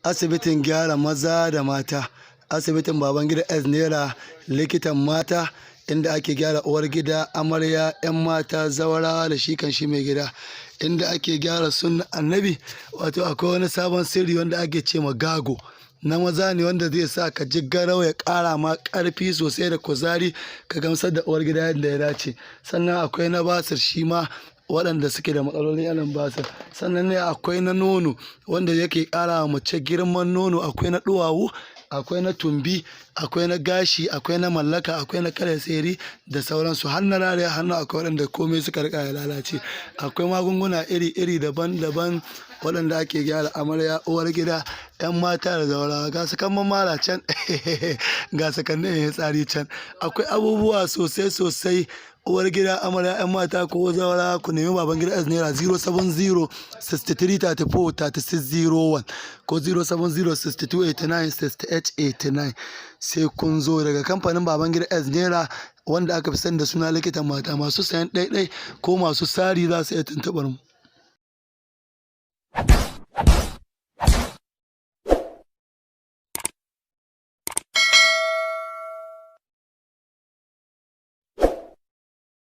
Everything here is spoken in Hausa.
Asibitin gyara maza da mata. Asibitin Babangida S Naira, likitan mata, inda ake gyara uwar gida, amarya, 'yan mata, zawarawa da shi kan shi mai gida. Inda ake gyara sunna annabi, wato akwai wani sabon sirri wanda ake ce ma gago. Na maza ne wanda zai sa ka ji garau, ya ƙara ma ƙarfi sosai da kuzari, ka gamsar da uwar gida yadda ya dace. Sannan akwai na basir shi ma, waɗanda suke da matsalolin irin basir. Sannan ne akwai na nono wanda yake ƙara wa mace girman nono, akwai na ɗuwawu, akwai na tumbi, akwai na gashi, akwai na mallaka, akwai na karya sihiri da sauransu. Har na rariya hannu akwai waɗanda komai suka riƙa ya lalace. Akwai magunguna iri-iri, daban-daban, waɗanda ake gyara amarya, uwar gida, 'yan mata da zawarawa. Ga su kan mara can, ga sakannin tsari can. Akwai abubuwa sosai sosai. Uwar gida, amarya, 'yan mata ko zawarawa, ku nemi Babangida S Naira, 070 63 34 36 01 ko 070 62 89 68 89. Sai kun zo daga kamfanin Babangida S Naira, wanda aka fi sani da suna likitan mata. Masu sayan ɗaiɗai ko masu sari za su iya tuntuɓar mu.